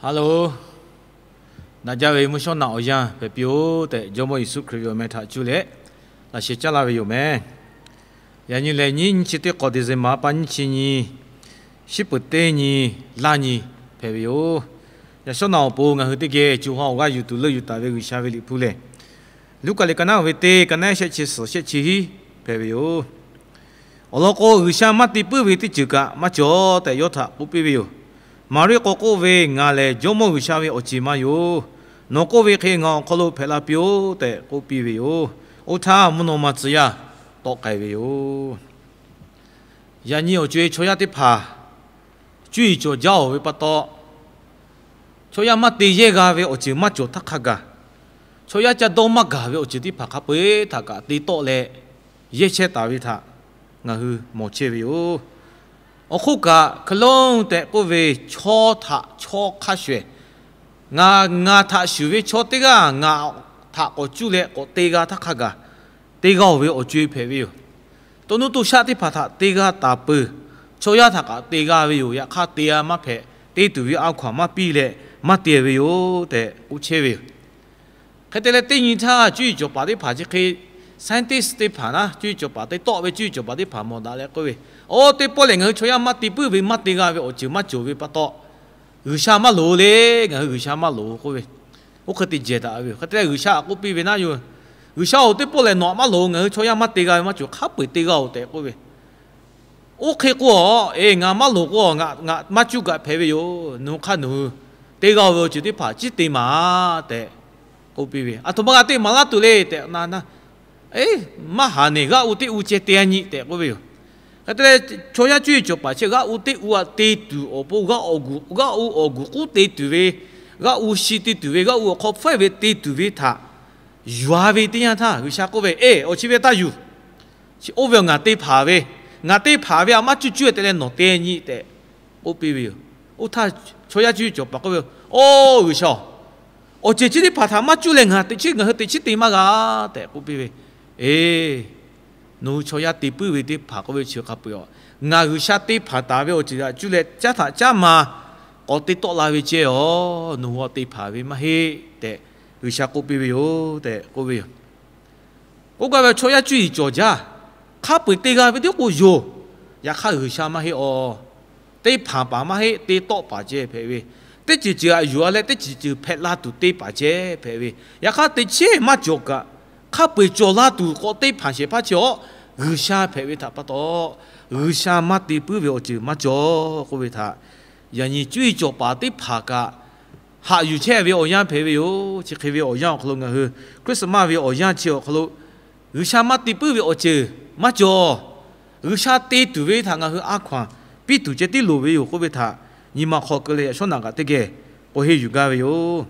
Haˉ loˬ, daꞈ jaˇ ve mvuhˇ shawˉ naꞈ awˬ yanˇ hpehꞈ piˇ-oˆ tehꞈ, Jawˇmawˇ Yeˍsuˆ Hkriꞈ ve awˬ meh htaꞈ cuˇ leh laꞈ sheh caˉ laˇ ve yoˬ meh. Yaꞈ nyi lehˬ, nyiˇ nyiˇ chi teˇ k'awˍ December pa nyiˇ chi nyi, shiˉ peuˍ teˇ nyi, laˇ nyi hpehꞈ ve yoˬ. Yaꞈ shawˉ naꞈ awˬ pon ngaˬ hui teˇ geh co ha awˬ g'aˇ yuˬ tuˬ leuˆ yuˬ taˍ ve G'uiˬsha ve liꞈ hpu lehˬ, Luˉkaꞈ liꞈ ka naˉ ve teˇ, ka naˉ shehˆ chi suhˍ shehˆ chi hiˉ hpehꞈ ve yoˬ. Awˬ lawn k'o, G'uiˬsha maˇ te puiˉ ve teˇ ceuˬ kaꞈ maˇ cawˬ tehꞈ yawˇ htaꞈ k'oˆ piˇ ve yoˬ. Maˍriˆ k'awꞈ k'oˆ ve, Ngaˬ lehˬ Jawˇmawˇ G'uiˬsha ve awˬ ceˬ ma yoˬ. Nawˬ k'oˆ ve hk'e ngaˬ awˬ hk'aw lo hpehꞈ la piˇ-oˆ tehꞈ k'oˆ piˇ ve yoˬ. Oˇ htaˇ, mvuhˇ naw ma tcuh yaˇ tawˆ k'ai ve yoˬ. Yaꞈ nyi awˬ co-e chaw yaˇ teˇ hpaˍ cuˇ yiˍ cawˬ jaˇ-oˬ ve pa taw, chaw yaˇ maˇ te yehˇ g'a ve awˬ ceuˬ maˇ cawˬ htaˇ hk'a gaˬ, chaw yaˇ ca dawˇ maˇ gaˬ ve awˬ ceuˬ teˇ hpaˍ hk'a peu-eˬ htaꞈ kaꞈ te tawˆ leh yehˇ chehˇ taˍ ve htaꞈ ngaˬ hui mawˬ chehˇ ve yoˬ. Awˬ hk'oˆ kaꞈ, hkaˍlonˇ tehꞈ k'oˆ ve chaw htaꞈ chaw hk'a shuˍ eh, ngaˬ, ngaˬ htaꞈ shuˍ ve chaw teˇ g'aˇ ngaˬ htaꞈ k'awꞈ cuˇ leh k'awꞈ te g'a htaˇ hk'a gaˬ, te g'a-oˬ ve awˬ co-e hpehꞈ ve yoˬ. To nuˇ to shaˆ teˇ hpaˍ htaꞈ te g'a taˍ peuˬ. Chaw yaˇ htaꞈ kaꞈ te g'a ve yoˬ. Yaꞈ hk'aˇ, te-a maˇ hpehꞈ, te tuˬ ve a hkaw-anˬ maˇ piˇ leh maˇ te ve yoˬ tehꞈ k'oˆ chehˇ ve yoˬ. Hk'e te leh, teˇ nyi htaˇ cuˇ yiˍ cawˬ paˍ teˇ hpaˍ chi hk'e, scientist teˇ hpaˍ naˉ, cuˇ yiˍ cawˬ paˍ te tawˆ ve cuˇ yiˍ cawˬ paˍ teˇ hpaˍ mawˬ daꞈ leh k'oˆ ve, Awˬ, teˇ pawˆ lehˬ ngaˬ hui chaw yaˇ maˇ te puiˉ ve maˇ te g'a ve awˬ ceuˬ maˇ cawˬ ve pa taw, G'uiˬsha maˇ loˍ le. Ngaˬ hui G'uiˬsha maˇ loˍ k'oˆ ve, oˇ hk'e te jehˬ daꞈ ve yoˬ. Hk'e te leh G'uiˬsha k'oˆ piˇ ve naˉ yoˬ, G'uiˬsha-oˬ, teˇ pawˆ lehˬ nawˬ maˇ loˍ. Ngaˬ hui chaw yaˇ maˇ te g'a ve maˇ cawˬ. Hk'a peu-eˬ te g'a-oˬ tehꞈ k'oˆ ve, oˇ hk'e k'o, Eˬ, ngaˬ maˇ loˍ k'o, ngaˬ maˇ cuˇ kaꞈ hpehꞈ ve yoˬ. Nawˬ hui hk'a nawˬ hui te g'a-oˬ ve awˬ ceuˬ teˇ hpaˍ ciˉ te maˍ tehꞈ k'oˆ piˇ ve. Aˬ htoꞈ ma g'a te maˍ laˇ tuˬ le tehꞈ na na, Eˬ, maˇ haˍ neˬ, g'aˇ u teˇ u ceh te-a nyi tehꞈ k'oˆ ve yoˬ. Hk'e te leh, chaw yaˇ cuˇ yiˍ cawˬ paˍ chi g'aˇ u teˇ u aꞈ te tuˬ awˬ pon, g'aˇ u awˬ g'uˬ k'uˉ te tuˬ ve, g'aˇ u shi te tuˬ ve, g'aˇ u awˬ hk'aw hpfuhˇ ve te tuˬ ve htaꞈ yuˬ-a ve teˇ yanˇ htaˇ, G'uiˬsha k'oˆ ve, Eˬ, awˬ chi ve taˇ yuˬ. Chi oˇ ve ngaˬ te hpanˍ ve, ngaˬ te hpanˍ ve aꞈ maˇ cuˇ cuˇ-e te leh nawˬ te nyi tehꞈ k'oˆ piˇ ve yoˬ. Oˇ htaˇ chaw yaˇ cuˇ yiˍ cawˬ paˍ k'oˆ ve, Oˬ, G'uiˬsha-oˬ, awˬ ceuˬ chi teˇ hpaˍ htaꞈ maˇ cuˇ leh ngaˬ teꞈ chiˉ, ngaˬ hui teꞈ chiˉ te maˇ g'a tehꞈ k'oˆ piˇ ve. Eˬ, nawˬ hui chaw yaˇ te puiˉ ve teˇ hpaˍ k'oˆ ve chi hk'a peu-eˬ-aˬ, ngaˬ G'uiˬsha te hpanˍ taˍ ve awˬ ceuˬ htaꞈ cuˇ leh caˉ htaꞈ caˉ ma k'awꞈ te tawˆ la ve ceh-aˬ, nawˬ hui-aꞈ te hpanˍ ve maˇ heˆ tehꞈ G'uiˬsha k'oˆ piˇ ve yoˬ tehꞈ k'oˆ ve yoˬ. K'oˆ gaˇ ve, chaw yaˇ cuˇ yiˍ cawˬ jaˇ, hk'a peu-eˬ te g'a ve teˇ k'o yoˬ. Yaꞈ hk'aˇ, G'uiˬsha maˇ heˆ-aˬ. Te hpanˍ paˍ maˇ heˆ, te tawˆ paˍ ceh hpehꞈ ve. Teˇ ceuˬ ceuˬ aꞈ yuˬ-a leh teˇ ceuˬ ceuˬ hpehꞈ la tuˬ te paˍ ceh hpehꞈ ve. Yaꞈ hk'aˇ, teꞈ chiˉ maˇ cawˬ kaꞈ, hk'a peu-eˬ cawˬ la tuˬ k'awꞈ te hpanˍ shehˍ hpaˇ chi-aˬ, G'uiˬsha hpehꞈ ve htaꞈ pa taw, G'uiˬsha maˇ te puiˉ ve awˬ ceuˬ maˇ cawˬ k'oˆ ve htaꞈ, yaꞈ nyi cuˇ yiˍ cawˬ paˍ teˇ hpaˍ kaꞈ haꞈ yuˬ chehˇ ve awˬ yanˇ hpehꞈ ve yoˬ. Chi hk'e ve awˬ yanˇ awˬ hk'aw lo ngaˬ hui Christmas ve awˬ yanˇ chi awˬ hk'aw lo G'uiˬsha maˇ te puiˉ ve awˬ ceuˬ maˇ cawˬ. G'uiˬsha te tuˬ ve htaꞈ ngaˬ hui a hkaw-anˬ piˇ tuˬ ceh tiˉ loˍ ve yoˬ k'oˆ ve htaꞈ nyi ma hk'aw keu leh yaꞈ shawˉ naꞈ kaꞈ teˇ geh k'oˆ henˇ yuˬ gaˇ ve yoˬ.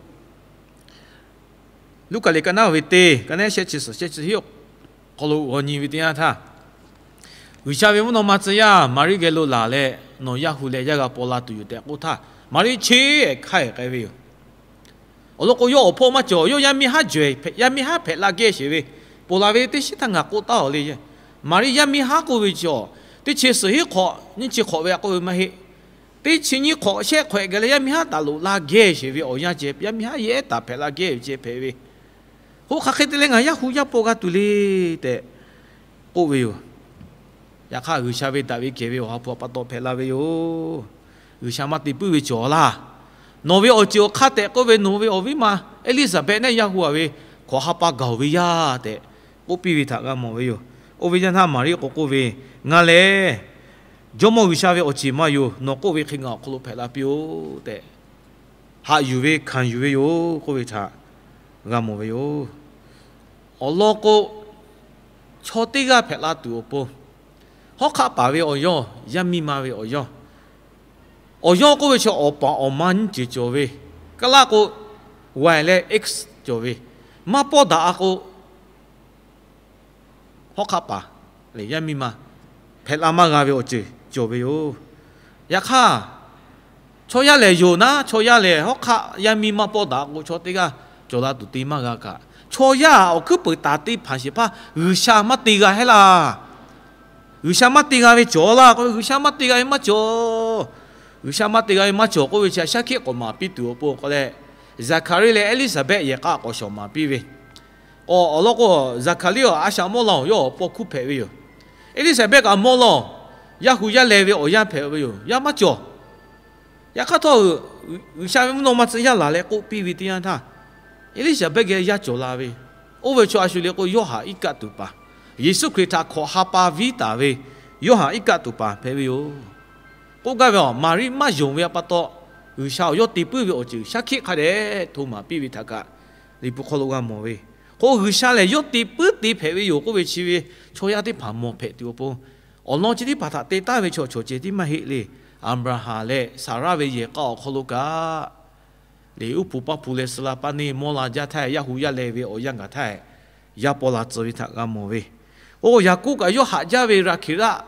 Luˉkaꞈ liꞈ ka naˉ ve teˇ, ka naˉ shehˆ chi suhˍ shehˆ chi hiˉ awˬ hk'aw lo g'aw nyi ve teˇ yanˇ htaˇ, G'uiˬsha ve mvuhˇ naw ma tcuh yaˇ Maˍriˆ geh lo laˬ leh, Nawˬ yaˇ hu leh yaˇ g'a paw la tuˬ yoˬ tehꞈ k'oˆ htaˇ, Maˍriˆ cheˇ hk'aˇ-ehˍ k'ai ve yoˬ. Awˬ lawn k'o, yawˇ awˬ hpawˇ maˇ cawˬ. Yawˇ yaˇ miˇ haˉ jawehˬ, yaˇ miˇ haˉ hpehꞈ la gehˇ sheˍ ve, ponˬ laˬ ve teˇ shiˉ htaˇ ngaˬ k'oˆ taˉ-aˬ le. Maˍriˆ yaˇ miˇ haˉ k'oˆ ve chi-aˬ, teˇ chi suhˍ hiˉ hk'awꞈ nyiˇ chi hk'awꞈ ve aꞈ k'oˆ ve maˇ heˆ. Teˇ chi nyiˇ hk'awꞈ shehˆ hk'awehꞈ gaˬ leh yaˇ miˇ haˉ taˍ loꞈ la gehˇ sheˍ ve awˬ yanˇ ceh, yaˇ miˇ haˉ yehˉ taˍ hpehꞈ la gehˇ ve ceh hpehꞈ ve. Hoˆ hk'aˬ hk'e te leh ngaˬ yaˇ hu yaˇ paw g'a tuˬ le tehꞈ k'oˆ ve yoˬ. Yaꞈ hk'aˇ, G'uiˬsha ve daꞈ ve kehˬ ve Awˬ ha hpu pa taw hpehꞈ la ve yoˬ. G'uiˬsha maˇ te puiˉ ve cawˬ laˇ. Nawˬ ve awˬ ceuˬ awˬ hk'aˇ tehꞈ k'oˆ ve, nawˬ ve awˬ viˉ ma Eˇliˇsaˍbehˆ neˇ yaˇ hu-a ve hk'awꞈ ha pa gaˬ-oˬ ve yaˇ tehꞈ k'oˆ piˇ ve htaꞈ g'a mawˬ ve yoˬ. Oˇ ve yaˇ htaˇ Maˍriˆ k'awꞈ k'oˆ ve, Ngaˬ lehˬ Jawˇmawˇ G'uiˬsha ve awˬ ceˬ ma yoˬ. Nawˬ k'oˆ ve hk'e ngaˬ awˬ hk'aw lo hpehꞈ la piˇ-oˆ tehꞈ, haꞈ yuˬ ve hkanˍ yuˬ ve yoˬ k'oˆ ve htaꞈ g'a mawˬ ve yoˬ. Awˬ lawn k'o, chaw teˇ g'aˇ hpehꞈ la tuˬ awˬ pon, hawˉ hk'aˆ paˍ ve awˬ yawˇ, yaˇ miˇ ma ve awˬ yawˇ, awˬ yawˇ k'oˆ ve chi awˬ paˍ awˬ ma nyiˇ ceuˬ cawˬ ve, kaˇ laˇ k'o, Y leh X cawˬ ve, maˇ pawˇ daꞈ-a k'o, hawˉ hk'aˆ paˍ leh yaˇ miˇ ma hpehꞈ la maˇ g'a ve awˬ ceuˬ cawˬ ve yoˬ. Yaꞈ hk'aˇ, chaw yaˇ lehˬ yonˍ naˉ, chaw yaˇ lehˬ hawˉ hk'aˆ yaˇ miˇ maˇ pawˇ daꞈ k'o, chaw teˇ g'aˇ cawˬ la tuˬ te maˇ g'a kaꞈ, chaw yaˇ awˬ hkuiˉ peuˍ taˍ te hpanˍ shehˍ hpaˇ G'uiˬsha maˇ te g'a hehˉ laˇ. G'uiˬsha maˇ te g'a ve cawˬ laˇ k'o, G'uiˬsha maˇ te g'a ve maˇ cawˬ. G'uiˬsha maˇ te g'a ve maˇ cawˬ k'oˆ ve chi shaˉ hkiˆ k'awꞈ maˍ piˇ tuˬ awˬ pon k'o leh, Zaˍhkaˍriˆ leh Eˇliˇsaˍbehˆ yehˬ k'a k'awꞈ shawˍ maˍ piˇ ve, awˬ lawn k'o, Zaˍhkaˍriˆ a shaꞈ mawˇ la-oˬ, yawˇ awˬ paw hkuˇ hpehꞈ ve yoˬ. Eˇliˇsaˍbehˆ kaꞈ mawˇ la-oˬ, yaˇ hu yaˇ leh ve awˬ yanˇ hpehꞈ ve yoˬ. Yaˇ maˇ cawˬ. Yaꞈ hk'aˇ htawˇ, G'uiˬsha ve mvuhˇ naw ma tcuh yaˇ laˬ leh k'oˆ piˇ ve teˇ yanˇ htaˇ, Eˇliˇsaˍbehˆ geh yaˇ cawˬ la ve, oˇ ve chaw a shu le k'o, Yoˇhanˬ iˉ kaˆ tuˬ paˍ, Yeˍsuˆ Hkriꞈ htaꞈ hkawꞈ ha pa viˉ taˍ ve Yoˇhanˬ iˉ kaˆ tuˬ paˍ hpehꞈ ve yoˬ. K'oˆ gaˇ ve a, Maˍriˆ maˇ yonˍ ve pa taw, G'uiˬsha awˬ yawˇ te puiˉ ve awˬ ceuˬ shaˉ hkiˆ hk'a dehꞈ hto maˍ piˇ ve htaꞈ kaꞈ, Liꞈ hpu hk'aw lo g'a mawˬ ve. K'o, G'uiˬsha lehˬ yawˇ te puiˉ te hpehꞈ ve yoˬ k'oˆ ve chi ve, chaw yaˇ teˇ hpaˍ mawˬ hpehꞈ tuˬ awˬ pon, awˬ lawn chi teˇ hpaˍ htaꞈ te taˍ ve chaw cawˬ ceh tiˉ maˇ heˆ le. Aˍbraˍhanˍ leh Saˍraˆ ve yehˬ k'a awˬ hk'aw lo kaꞈ, lehˬ, uˉ hpu paˇ hpu leh suh la paˇ neˇ mawˇ la jaˇ htaˇ, yaˇ hu yaˇ leh ve awˬ yanˇ gaˬ htaˇ, yaˇ paw la tcuh ve htaꞈ g'a mawˬ ve. Oˇ, Yaˍkoˆ kaꞈ yawˇ haꞈ jaˇ ve Raˍhkeˍlaˆ,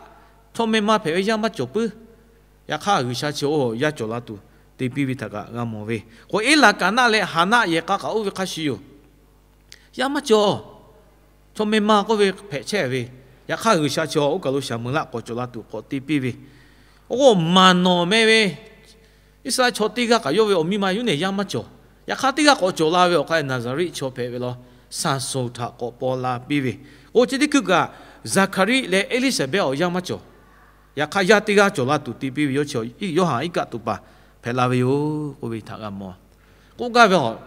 chaw meh ma hpehꞈ ve yaˇ maˇ cawˬ puiˉ. Yaꞈ hk'aˇ, G'uiˬsha chi oˇ yaˇ cawˬ la tuˬ te piˇ ve htaꞈ kaꞈ g'a mawˬ ve. K'o, Eˇlaˍkaˍnaˆ leh Haˍnaˆ yehˬ k'a kaꞈ oˇ ve hk'a shuˍ yoˬ. Yaˇ maˇ cawˬ. Chaw meh ma k'oˆ ve hpehꞈ chehˇ ve. Yaꞈ hk'aˇ, G'uiˬsha chi oˇ kaˬ lo shaˍ meuˍ laˆ k'awꞈ cawˬ la tuˬ k'awꞈ te piˇ ve. Oˇ, Maˍnawˍ meh ve Iˉsaˍreˍlaˆ chaw teˇ g'aˇ kaꞈ yawˇ ve awˬ miˇ ma yuˇ nehˬ yaˇ maˇ cawˬ. Yaꞈ hk'aˇ, teˇ g'aˇ k'awꞈ cawˬ la ve awˬ hk'aˇ, Naˍzaˍriˆ chaw hpehꞈ ve law, Saˍsonˍ htaꞈ k'awꞈ paw la piˇ ve. K'o, chi teˇ hkui kaꞈ, Zaˍhkaˍriˆ leh Eˇliˇsaˍbehˆ awˬ yanˇ maˇ cawˬ. Yaꞈ hk'aˇ, yaˇ teˇ g'aˇ cawˬ la tuˬ te piˇ ve, Yoˇhanˬ iˉ kaˆ tuˬ paˍ hpehꞈ la ve yoˬ k'oˆ ve htaꞈ g'a mawˬ. K'oˆ gaˇ ve a,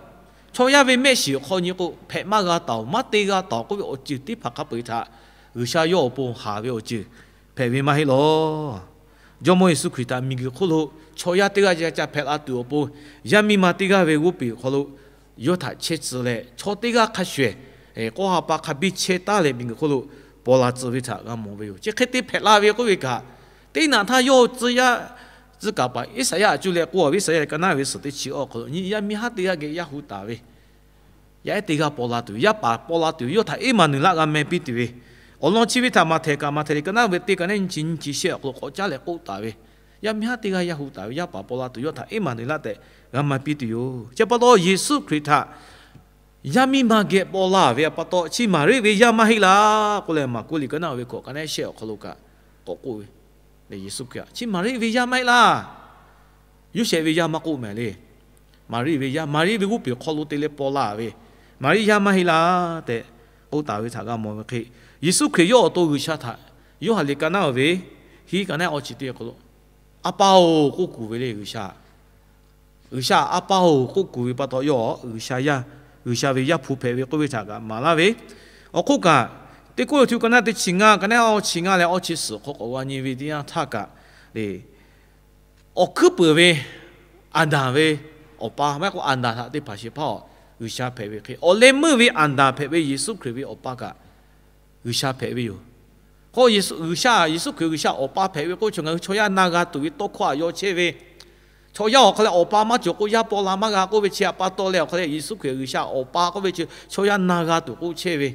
chaw yaˇ ve mehˆ shiˍ awˬ hk'aw nyi k'o, hpehꞈ maˇ g'a taˍ-oˬ, maˇ te g'a taˍ-oˬ k'oˆ ve awˬ ceuˬ teˇ hpaˍ hk'a peu-eˬ htaꞈ G'uiˬsha yawˇ awˬ pon haˍ ve awˬ ceuˬ hpehꞈ ve maˇ heˆ law. Jawˇmawˇ Yeˍsuˆ Hkriꞈ htaꞈ miˬguiˬ hk'oˆ lo chaw yaˇ teˇ g'aˇ ca ca hpehꞈ la tuˬ awˬ pon, yaˇ miˇ ma teˇ g'aˇ ve g'oˇ peˬ awˬ hk'aw lo yawˇ htaꞈ chehˇ tcuh leh, chaw teˇ g'aˇ hk'a shuˍ shuˍ, k'awˇ ha pa hk'a biˇ chehˇ taˉ leh miˬguiˬ hk'oˆ lo paw la tcuh ve htaꞈ g'a mawˬ ve yoˬ. Chi hk'e te hpehꞈ la ve k'oˆ ve kaꞈ, teˇ naꞈ htaˇ yawˇ tcuh yaˇ tcuh kaˍ paˍ Iˉsaˍyaˆ a cuˇ leh k'oˆ a ve, Iˉsaˍyaˆ leh ka naˉ ve suhˍ teˇ chi awˬ hk'aw lo nyi, yaˇ miˇ haˉ teˇ g'aˇ geh yaˇ hu taˍ ve, yaˇ ehˉ teˇ g'aˇ paw la tuˬ, yaˇ paˍ paw la tuˬ, yawˇ htaꞈ Eˇmaˍnuˍlaˆ g'a meh piˇ tuˬ ve, awˬ lawn chi ve htaꞈ Maꞈhtehˍ kaꞈ, Maꞈhtehˍ liꞈ ka naˉ ve teˇ ka naˉ nyi chi nyi chi shehˆ awˬ hk'aw lo k'awꞈ caˉ leh k'oˆ taˍ ve, yaˇ miˇ haˉ teˇ g'aˇ yaˇ hu taˍ ve, yaˇ paˍ paw la tuˬ yawˇ htaꞈ Eˇmaˍnuˍlaˆ tehꞈ g'a meh piˇ tuˬ yoˬ. Chi pa taw, Yeˍsuˆ Hkriꞈ htaꞈ yaˇ miˇ ma geh paw la ve pa taw, chi Maˍriˆ ve yaˇ maˇ heˆ laˇ k'oˆ leh, Maˍkuˆ liꞈ ka naˉ ve hkawꞈ ka naˉ shehˆ awˬ hk'aw lo kaꞈ k'awꞈ k'oˆ ve, Yeˍsuˆ Hkriꞈ htaꞈ chi Maˍriˆ ve yaˇ maˇ heˆ laˇ. Yoˇsehꞈ ve yaˇ maˇ k'oˆ mehˍ le. Maˍriˆ ve yaˇ, Maˍriˆ ve g'oˇ peˬ hk'aw lo te leh paw la ve, Maˍriˆ yaˇ maˇ heˆ laˇ tehꞈ k'oˆ taˍ ve htaꞈ g'a mawˬ ve hk'e, Yeˍsuˆ Hkriꞈ yawˇ awˬ to G'uiˬsha htaꞈ, Yoˇhanˬ liꞈ ka naˉ ve hiˉ ka naˉ awˬ chi teˇ hk'aw lo, A pa-oˬ k'oˆ kuˬ ve le. G'uiˬsha, G'uiˬsha A pa-oˬ k'oˆ kuˬ ve pa taw, yawˇ G'uiˬsha yaˇ, G'uiˬsha ve Yaˇ hpu hpehꞈ ve k'oˆ ve htaꞈ kaꞈ maˍ laˇ ve. Awˬ hk'oˆ kaꞈ, Teˇ Kawˇrenˍhtuˆ ka naˉ teˇ chi ngaˇ, ka naˉ awˬ chi ngaˇ leh awˬ chi suhˍ hk'aw k'awꞈ g'a nyi ve teˇ yanˇ htaˇ kaꞈ, awˬ hkuiˉ peuˍ ve Aˍdanˍ ve awˬ pa, maˇ heˆ k'o Aˍdanˍ htaꞈ teˇ hpaˍ shehˍ hpaˇ G'uiˬsha hpehꞈ ve hk'e, awˬ leh meuˇ ve Aˍdanˍ hpehꞈ ve Yeˍsuˆ Hkriꞈ ve awˬ pa kaꞈ G'uiˬsha hpehꞈ ve yoˬ. K'o, G'uiˬsha, Yeˍsuˆ Hkriꞈ G'uiˬsha awˬ pa hpehꞈ ve k'oˆ ve chaw ngaˬ hui chaw yaˇ na g'a tuˬ ve tawˇ hkawˇ htaꞈ yawˇ chehˇ ve, chaw yaˇ awˬ hk'aw leh awˬ pa maˇ cawˬ k'o yaˇ paw la maˇ g'a k'oˆ ve chi htaꞈ pa taw leh awˬ hk'aw leh Yeˍsuˆ Hkriꞈ G'uiˬsha awˬ pa k'oˆ ve chi chaw yaˇ na g'a tuˬ k'oˆ chehˇ ve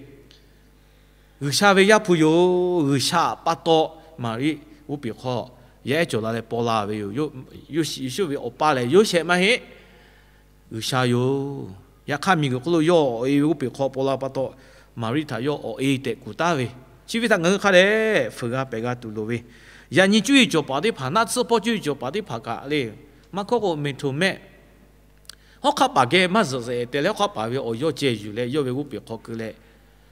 G'uiˬsha ve Yaˇ hpu yoˬ. G'uiˬsha pa taw Maˍriˆ g'oˇ peˬ hk'aw yaˇ ehˉ cawˬ la leh paw la ve yoˬ. Yeˍsuˆ ve awˬ pa lehˬ Yoˇsehꞈ maˇ heˆ, G'uiˬsha yoˬ. Yaꞈ hk'aˇ, miˬguiˬ hk'oˆ lo yawˇ awˬ e ve g'oˇ peˬ hk'aw paw la pa taw, Maˍriˆ htaꞈ yawˇ awˬ e tehꞈ kuˬ taˍ ve, chi ve htaꞈ ngaˬ hui hk'a dehꞈ fuiˍ g'a pehˬ g'a tuˬ loˍ ve, yaꞈ nyi cuˇ yiˍ cawˬ paˍ teˇ hpaˍ, naˆ tsuhˇ hpawˇ cuˇ yiˍ cawˬ paˍ teˇ hpaˍ kaꞈ le, maˇ hkawˇ k'o, meˍ htoˍ mehˆ, hawˉ hk'aˆ paˍ geh maˇ zuhꞈ zeꞈ te leh, hawˉ hk'aˆ paˍ ve awˬ yawˇ ceh yuˬ leh yawˇ ve g'oˇ peˬ hk'aw keu leh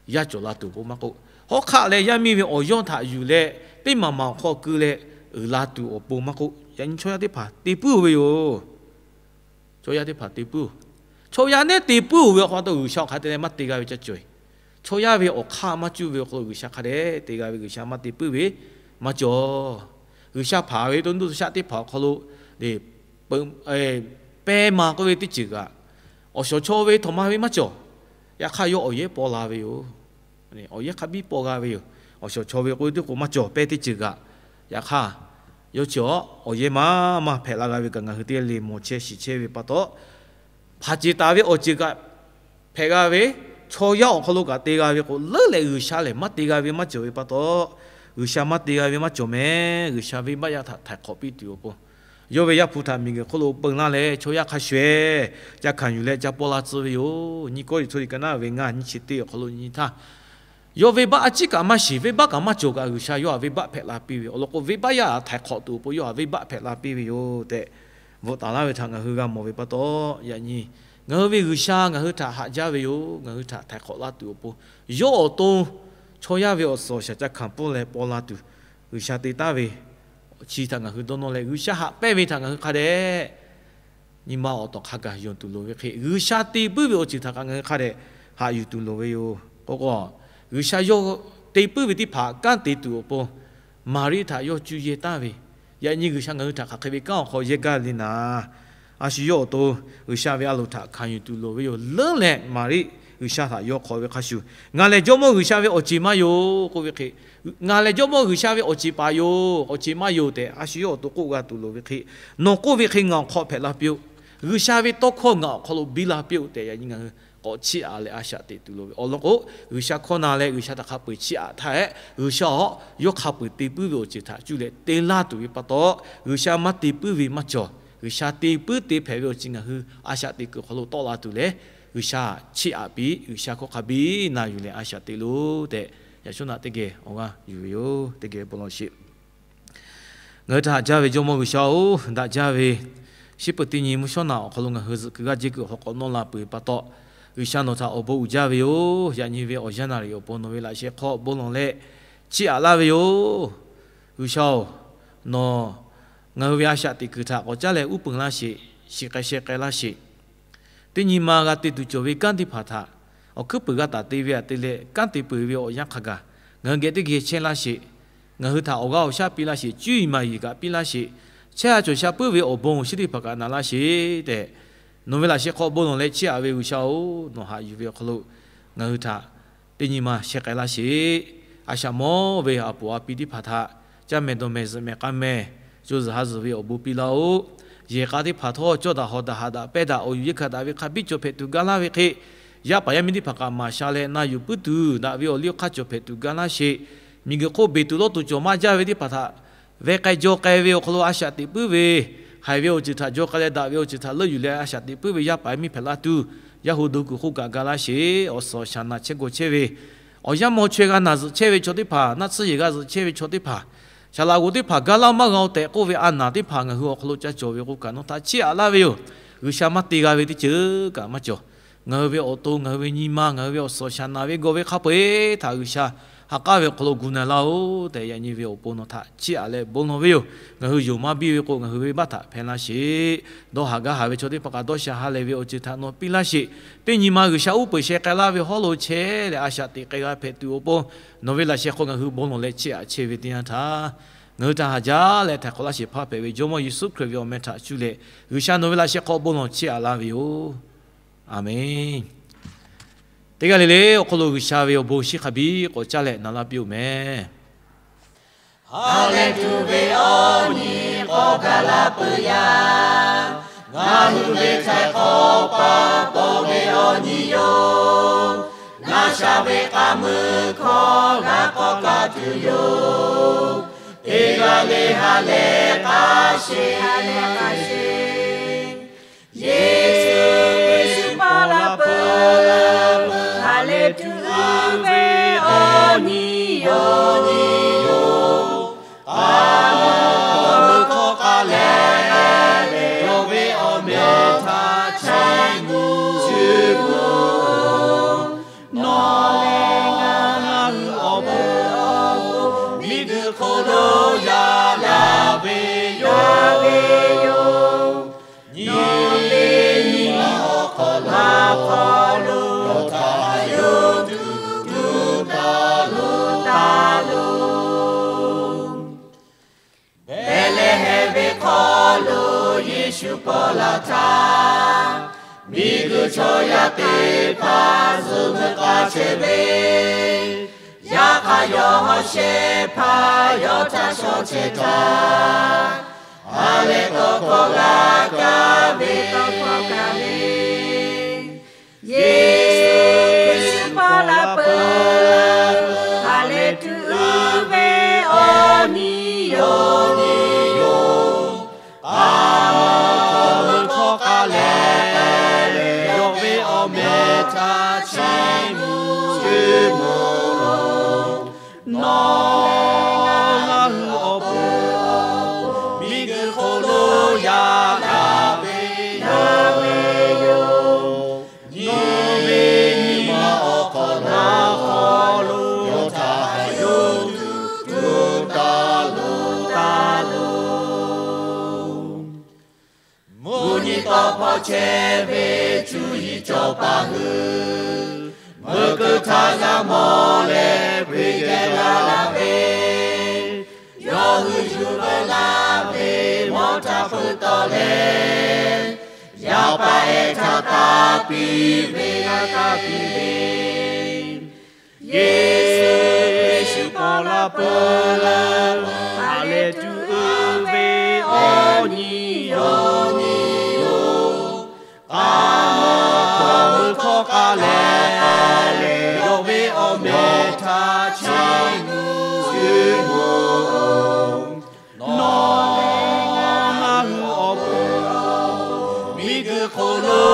yaˇ cawˬ la tuˬ awˬ pon maˇ k'oˆ, hawˉ hk'aˆ leh yaˇ miˇ ve awˬ yawˇ htaꞈ yuˬ leh teˇ maˬ maˬ awˬ hk'aw keu leh uiˍ la tuˬ awˬ pon maˇ k'oˆ, yaꞈ nyi chaw yaˇ teˇ hpaˍ te puiˉ-oˬ ve yoˬ. Chaw yaˇ teˇ hpaˍ te puiˉ-oˬ. Chaw yaˇ nehˉ te puiˉ-oˬ ve awˬ hk'aw lo G'uiˬsha hk'a te leh maˇ te g'a ve ca cawˬ-e. Chaw yaˇ ve awˬ hk'aˇ maˇ cuˇ ve awˬ hk'aw lo G'uiˬsha hk'a dehꞈ te g'a ve, G'uiˬsha maˇ te puiˉ ve maˇ cawˬ. G'uiˬsha hpanˍ ve to nuˇ to shaˆ teˇ hpaˍ awˬ hk'aw lo le, pehˇ ma k'oˆ ve teˇ ceuˬ kaꞈ, awˬ shawˍ chaw ve htaꞈ ma ve maˇ cawˬ. Yaꞈ hk'aˇ, yawˇ awˬ yehˉ paw la ve yoˬ. Awˬ yehˉ hk'a biˇ paw g'a ve yoˬ. Awˬ shawˍ chaw ve k'oˆ ve teˇ k'o maˇ cawˬ pehˇ teˇ ceuˬ kaꞈ, yaꞈ hk'aˇ, yawˇ chi maˇ hpehꞈ la g'a ve kaꞈ ngaˬ hui teˇ g'aˇ le mawˬ chehˇ shiˍ chehˇ ve pa taw, hpanˍ ceˬ taˍ ve awˬ ceuˬ kaꞈ hpehꞈ g'a ve, chaw yaˇ awˬ hk'aw lo kaꞈ te g'a ve k'o, leuˉ leh G'uiˬsha lehˬ maˇ te g'a ve maˇ cawˬ ve pa taw, G'uiˬsha maˇ te g'a ve maˇ cawˬ mehˍ. G'uiˬsha venˇbaˆ yaˇ htaꞈ htaiˍ hk'awꞈ piˇ tuˬ awˬ pon, yawˇ ve Yaˇ hpu htaꞈ miˬguiˬ hk'oˆ lo peun laˇ leh chaw yaˇ hk'a shuˍ shuˍ ca hkanˍ yuˬ leh ca paw la tcuh ve yoˬ. Nyiˇ Kawˇrenˍhtuˆ liꞈ ka naˉ ve ngaˇ nyiˇ chi teˇ awˬ hk'aw lo nyi htaˇ, Yawˇ venˇbaˆ a ciˉ kaꞈ maˇ shiˍ, venˇbaˆ kaꞈ maˇ cawˬ kaꞈ G'uiˬsha yawˇ htaꞈ venˇbaˆ hpehꞈ la piˇ ve awˬ lawn k'o, venˇbaˆ yaˇ htaꞈ htaiˍ hk'awꞈ tuˬ awˬ pon yawˇ htaꞈ venˇbaˆ hpehꞈ la piˇ ve yoˬ tehꞈ bvuhꞈ taˍ laˇ ve htaꞈ ngaˬ hui g'a mawˬ ve pa taw, yaꞈ nyi ngaˬ hui ve G'uiˬsha ngaˬ hui htaꞈ haꞈ jaˇ ve yoˬ. Ngaˬ hui htaꞈ htaiˍ hk'awꞈ laˇ tuˬ awˬ pon, yawˇ awˬ to chaw yaˇ ve awˬ suhˍ awˬ shaˍ ca hkanˍ pfuhˇ leh paw la tuˬ, G'uiˬsha te taˍ ve chi htaꞈ ngaˬ hui dawˇ nawˇ leh, G'uiˬsha haꞈ pehnˇ ve htaꞈ ngaˬ hui hk'a dehꞈ nyi ma awˬ tawˍ hk'a gaˬ yonˍ tuˬ loˍ ve hk'e, G'uiˬsha te puiˉ ve awˬ ceuˬ htaꞈ kaꞈ ngaˬ hui hk'a dehꞈ haꞈ yuˬ tuˬ loˍ ve yoˬ. K'o k'o, G'uiˬsha yawˇ te puiˉ ve teˇ hpaˍ kanˉ te tuˬ awˬ pon Maˍriˆ htaꞈ yawˇ cuˇ yehˇ taˍ ve, yaꞈ nyi G'uiˬsha ngaˬ hui htaꞈ hk'aˬ hk'e ve kanˉ awˬ hk'aw yehˇ gaˇ le naˍ, a shu yawˇ awˬ to G'uiˬsha ve a loˍ htaꞈ hkanˍ yuˬ tuˬ loˍ ve yoˬ. Leuˉ leh Maˍriˆ G'uiˬsha htaꞈ yawˇ hk'awꞈ ve hk'a shuˍ, Ngaˬ lehˬ Jawˇmawˇ G'uiˬsha ve awˬ ceˬ maˇ yoˬ k'oˆ ve hk'e, Ngaˬ lehˬ Jawˇmawˇ G'uiˬsha ve awˬ ceˬ paˍ yoˬ, awˬ ceˬ maˇ yoˬ tehꞈ a shu yawˇ awˬ to k'oˆ g'a tuˬ loˍ ve hk'e, Nawˬ k'oˆ ve hk'e ngaˬ awˬ hk'aw hpehꞈ la piˇ-oˆ. G'uiˬsha ve tawˇ hkawˇ ngaˬ awˬ hk'aw lo biˇ la piˇ-oˆ tehꞈ yaꞈ nyi ngaˬ hui k'awꞈ chiˇ aꞈ leh a shaꞈ teꞈ tuˬ loˍ ve awˬ lawn k'o, G'uiˬsha hkawˇ na leh G'uiˬsha htaꞈ hk'a peu-eˬ chiˇ aꞈ htaˇ hehꞈ, G'uiˬsha awˬ yawˇ hk'a peu-eˬ te puiˉ ve awˬ ceuˬ htaꞈ cuˇ leh te laˇ tuˬ ve pa taw, G'uiˬsha maˇ te puiˉ ve maˇ cawˬ. G'uiˬsha te puiˉ te hpehꞈ ve awˬ ceuˬ ngaˬ hui a shaꞈ teꞈ kuiˬ awˬ hk'aw lo tawˆ la tuˬ leh, G'uiˬsha chiˇ aꞈ piˇ, G'uiˬsha hkawˇ hk'a biˇ na yuˬ leh a shaꞈ teꞈ loˬ tehꞈ, yaꞈ shawˉ naꞈ teˇ geh awˬ g'aˇ yuˬ ve yoˬ. Teˇ geh bon lawˬ sheˍ. Ngaˬ hui htaꞈ haꞈ jaˇ ve Jawˇmawˇ G'uiˬsha-oˬ, daꞈ jaˇ ve shiˉ peuˬ teˇ nyi mvuhˇ shawˉ naꞈ awˬ hk'aw lo ngaˬ hui zuhꞈ kuiˬ g'aˇ jehˇ kuiˬ awˬ hk'aw k'awꞈ nawˇ la peuˬ ve pa taw, G'uiˬsha nawˬ htaꞈ awˬ bon uiˍ jaˇ ve yoˬ. Yaꞈ nyi ve awˬ yanˇ naˍ riˍ awˬ pon nawˬ ve laꞈ sheh hk'aw bon lawˬ leh chiˇ aꞈ laˇ ve yoˬ. G'uiˬsha-oˬ, nawˬ ngaˬ hui ve a shaꞈ teꞈ kuiˬ htaꞈ k'awꞈ caˉ leh uˉ peunˍ laˇ sheˍ, shiˍ k'ai sheh k'ai laˇ sheˍ. Teˇ nyi ma g'a te tuˬ cawˬ ve kanˉ teˇ hpaˍ htaꞈ awˬ hkuiˉ puiˍ g'a taˍ te ve aꞈ te leh, kanˉ te peuˬ ve awˬ yanˇ hk'a gaˬ ngaˬ hui geh teˇ geh chehˇ laˇ sheˍ. Ngaˬ hui htaꞈ awˬ g'aˇ awˬ shaˉ piˇ laˇ sheˍ. Cuˇ yiˍ maˍ yiˍ kaꞈ piˇ laˇ sheˍ. Chehˇ sha cawˬ sha puiˉ ve awˬ bon awˬ shinˉ teˇ hpaˍ kaꞈ na laˇ sheˍ tehꞈ, nawˬ ve laꞈ sheh hk'aw bon lawˬ leh chiˇ aꞈ ve G'uiˬsha-oˬ, nawˬ haꞈ yuˬ ve awˬ hk'aw lo ngaˬ hui htaꞈ teˇ nyi ma sheh k'ai laˇ sheˍ. A shaꞈ mawˇ ve a poˍ a pi teˇ hpaˍ htaꞈ caˇ mehˍ dawˬ mehˍ zuhꞈ mehˍ k'aˇ mehˍ, co zuhˬ ha zuhˬ ve awˬ bon piˇ laˇ-oˆ. Yehˬ k'a teˇ hpaˍ htawˇ cawˇ daꞈ hawˍ daꞈ haꞈ daꞈ pehnˇ daꞈ awˬ yuˬ yeˇ hkanˍ daꞈ ve hk'a biˇ cawˬ hpehꞈ tuˬ gaˇ laˇ ve hk'e, yaˇ paˍ yaˇ miˇ teˇ hpaˍ kaꞈ maˍ sha leh na yuˬ puiˉ tuˬ daꞈ ve awˬ liˇ awˬ hk'aˇ cawˬ hpehꞈ tuˬ gaˇ laˇ sheˍ. Miˬguiˬ hk'oˆ beˬ tuˬ lawˇ tuˬ cawˬ maˇ jaˇ ve teˇ hpaˍ htaꞈ veh k'ai jaw k'ai ve awˬ hk'aw lo a shaꞈ teꞈ puiˉ ve, haiˬ ve awˬ ceuˬ htaꞈ jaw k'ai leh daꞈ ve awˬ ceuˬ htaꞈ leuˆ yuˬ leh a shaꞈ teꞈ puiˉ ve yaˇ paˍ yaˇ miˇ hpehꞈ laˇ tuˬ, yaˇ hu do kuiˬ hk'oˆ kaꞈ gaˇ laˇ sheˍ. Awˬ suhˍ awˬ shaˍ naꞈ chehˇ g'aw chehˇ ve awˬ yanˇ maw chaweh g'a naˬ zuhꞈ chehˇ ve chaw teˇ hpaˍ, naˆ tsuhˇ yehˬ g'a zuhꞈ chehˇ ve chaw teˇ hpaˍ, shaˍ laꞈ g'oˍ teˇ hpaˍ gaˇ laˇ maˇ g'a-oˬ tehꞈ k'oˆ ve a naˍ teˇ hpaˍ ngaˬ hui awˬ hk'aw lo ca cawˬ ve k'o kaꞈ nawˬ htaꞈ chiˇ aꞈ laˇ ve yoˬ. G'uiˬsha maˇ te g'a ve teˇ ceuˬ kaꞈ maˇ cawˬ. Ngaˬ hui ve awˬ to, ngaˬ hui ve nyi ma, ngaˬ hui ve awˬ suhˍ awˬ shaˍ naꞈ ve g'aw ve hk'a peu-eˬ htaꞈ G'uiˬsha ha k'aˉ ve awˬ hk'aw lo gu na laˇ-oˬ tehꞈ, yaꞈ nyi ve awˬ pon nawˬ htaꞈ chiˇ aꞈ leh bon lawˬ ve yoˬ. Ngaˬ hui yonˍ maˇ biˇ ve k'o, ngaˬ hui venˇbaˆ htaꞈ hpehˇ laˇ sheˍ. Dawˇ haˍ gaˇ haˍ ve chaw teˇ hpaˍ kaꞈ dawˇ sha ha lehˬ ve awˬ ceuˬ htaꞈ nawˬ piˇ laˇ sheˍ. Teˇ nyi ma G'uiˬsha uˉ peunˍ sheh k'ai laˇ ve hawˉ lo chehˇ leh a shaꞈ teꞈ k'ai g'a hpehꞈ tuˬ awˬ pon, nawˬ ve laꞈ sheh hk'aw ngaˬ hui bon lawˬ leh chiˇ aꞈ chehˇ ve teˇ yanˇ htaꞈ ngaˬ hui htaꞈ haˍ jaˇ leh htaiˍ hk'awꞈ laˇ sheˍ hpaˇ hpehꞈ ve Jawˇmawˇ Yeˍsuˆ Hkriꞈ ve awˬ meh htaꞈ cuˇ leh G'uiˬsha nawˬ ve laꞈ sheh hk'aw bon lawˬ chiˇ aꞈ laˇ ve yoˬ. Aˬmenˍ. Teˇ g'aˇ le le awˬ hk'aw lo G'uiˬsha ve awˬ bon shinˉ hk'a biˇ k'awꞈ caˇ leh na laˇ piˇ-oˬ meh. Ha lehˬ tuˬ ve awˬ nyi k'awꞈ gaˬ la peuˬ yaˇ, ngaˬ hui ve htaiˍ hk'awꞈ pa paw ve awˬ nyi yoˬ. Ngaˬ shaˍ ve k'aˇ meuˇ hkawˇ g'a k'awꞈ kaˇ tuˬ yoˬ. Teˇ g'aˇ le ha lehˬ k'a sheˍ, ha lehˬ k'a sheˍ. Yeˍsuˆ Hkriꞈ paw la peuˬ, ha lehˬ tuˬ ve awˬ nyi yoˬ. K'aˇ meuˇ hkawˇ k'aˇ leh, yawˇ ve awˬ meh htaꞈ chiˇ mvuh, chiˇ mvuh-oˬ. Nawˬ lehˬ ngaˬ hui awˬ pon miˬguiˬ hk'oˆ lo yaꞈ la ve yoˬ. Nyi ve nyi ma awˬ hk'aw lo, yawˇ htaꞈ yawˇ tuˬ tuˬ taˍ lo taˍ lo. Behˍlehˍhehnˍ ve hk'aw lo Yeˍsuˆ paw la htaˇ, miˬguiˬ chaw yaˇ teˇ hpaˍ zuhꞈ meuˇ k'a chehˇ ve, yaꞈ hk'aˇ yawˇ hawˉ shehˍ hpaˇ yawˇ htaꞈ shaw chehˇ htaˇ, ha lehˬ tawˇ hkawˇ g'a kaˇ ve, tawˇ hkawˇ g'a ve. Yeˍsuˆ Hkriꞈ paw la peuˬ, ha lehˬ tuˬ ve awˬ nyi yoˬ, nyi yoˬ. K'aˇ meuˇ hkawˇ k'aˇ leh, yawˇ ve awˬ meh htaꞈ chiˇ mvuh, chiˇ mvuh-oˬ. tawˇ hpawˇ chehˇ ve cuˇ yiˍ cawˬ paˍ hui, meuꞈ keu htaˇ g'a mawˬ leh hpeꞈ geh la laˇ ve, yawˇ hui yuˬ veu laˇ ve mawˇ htaꞈ hpui tawˆ leh, yaˇ paˍ ehˉ htaꞈ taˇ piˇ ve, taˇ piˇ ve, Yeˍsuˆ Hkriꞈ shu paw la peuˬ leh, ha lehˬ tuˬ uiˍ ve awˬ nyi yoˬ, awˬ nyi yoˬ. K'aˍ meuˇ hkawˇ k'ai leh, yawˇ ve awˬ meh htaꞈ chiˇ mvuh mvuh-oˬ. Nawˬ ngaˬ hui awˬ pon miˬguiˬ hk'oˆ lo